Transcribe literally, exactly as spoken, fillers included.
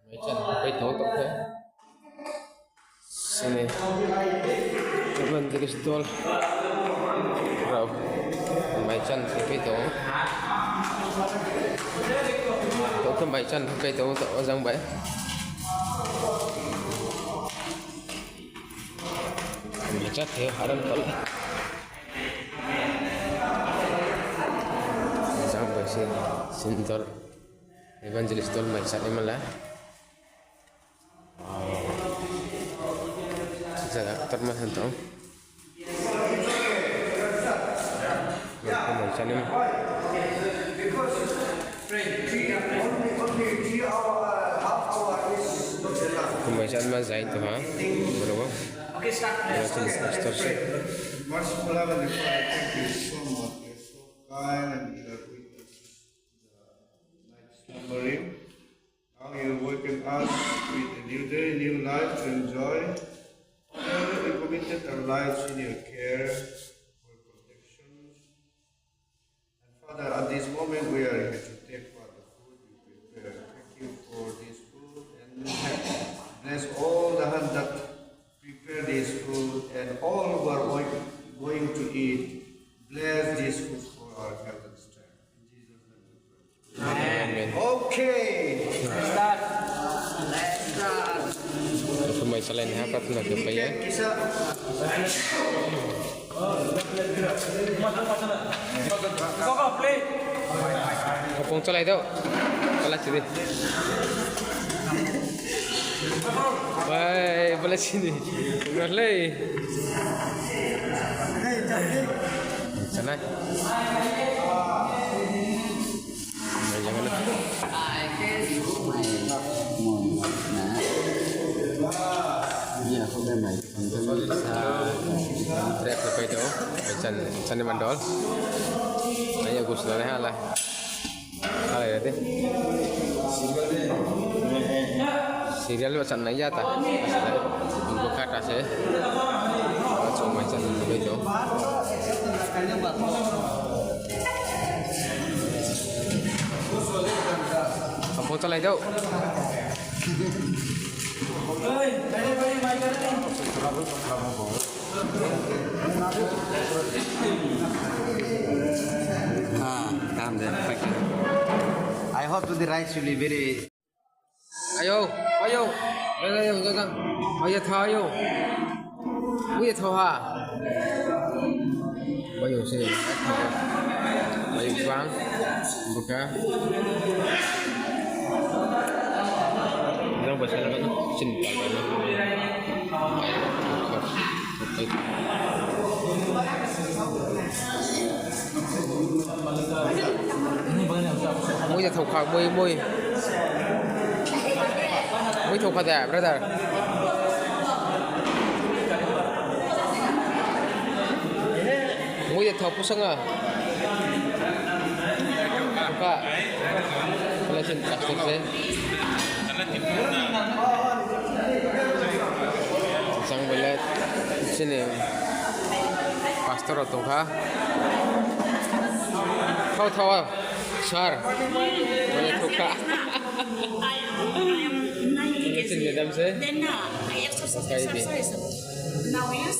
Mai chan pai tong tong khe. Sini evangelist dol rao mai chan pai tong. Tong khe mai chan pai tong tong ojang bai. Mai chan khe haram tol. Ojang bai se sini dol evangelist dol mai chan ni mala. Jaga ktorma han tong. Mai chan ni. Mai chan ma jai tong ha. Boro bo. Pastor se. Merciful Heavenly Father, thank you so much. You're so kind and you are with us. Night slumbering. Now you waken us with a new day, new life to enjoy. Father, we committed our lives in your care, for protection. And Father, at this moment we are here to take, Father, food you prepare. Thank you for this food and bless all the hand that prepare this food and all who are going, going to eat. Bless this food for our health and strength. In Jesus' name we pray. Amen. Okay. Start. Start. Aku mai salai ni ha, prarthana khe pai ya. Kisa. Apong chalai dou. Pala chidi. Bai, pala chidi. Nalai. Sanai. Mai jang na. Iya, aku dah mai. Trek ke pai tau, chan, chan ni mandol. Ayo, gus na ha la. Hala ya de. Serial ba chan na ya ta. Buka ta se. Chong mai chan ni pai tau. Apong chalai dou. Ah, calm down. Thank you. I hope today rice will be very. Ayo, ayo. Ayo, ayo, ayo. Ayo, tha, ayo. Uye tho ha. Bayu se. Bayu bang. Buka. Jang ba se na ka sin pa ka na. Mui de thokha, mui, mui. Mui thokha de, brother. Mui de thok pusanga. Thokha. Wala sin plastic se. Jang bele sini pastor rao tongkha. Thao, thao, sir. Bele thokha. Sini madam se. Then now, I exercise, exercise. Now, yes.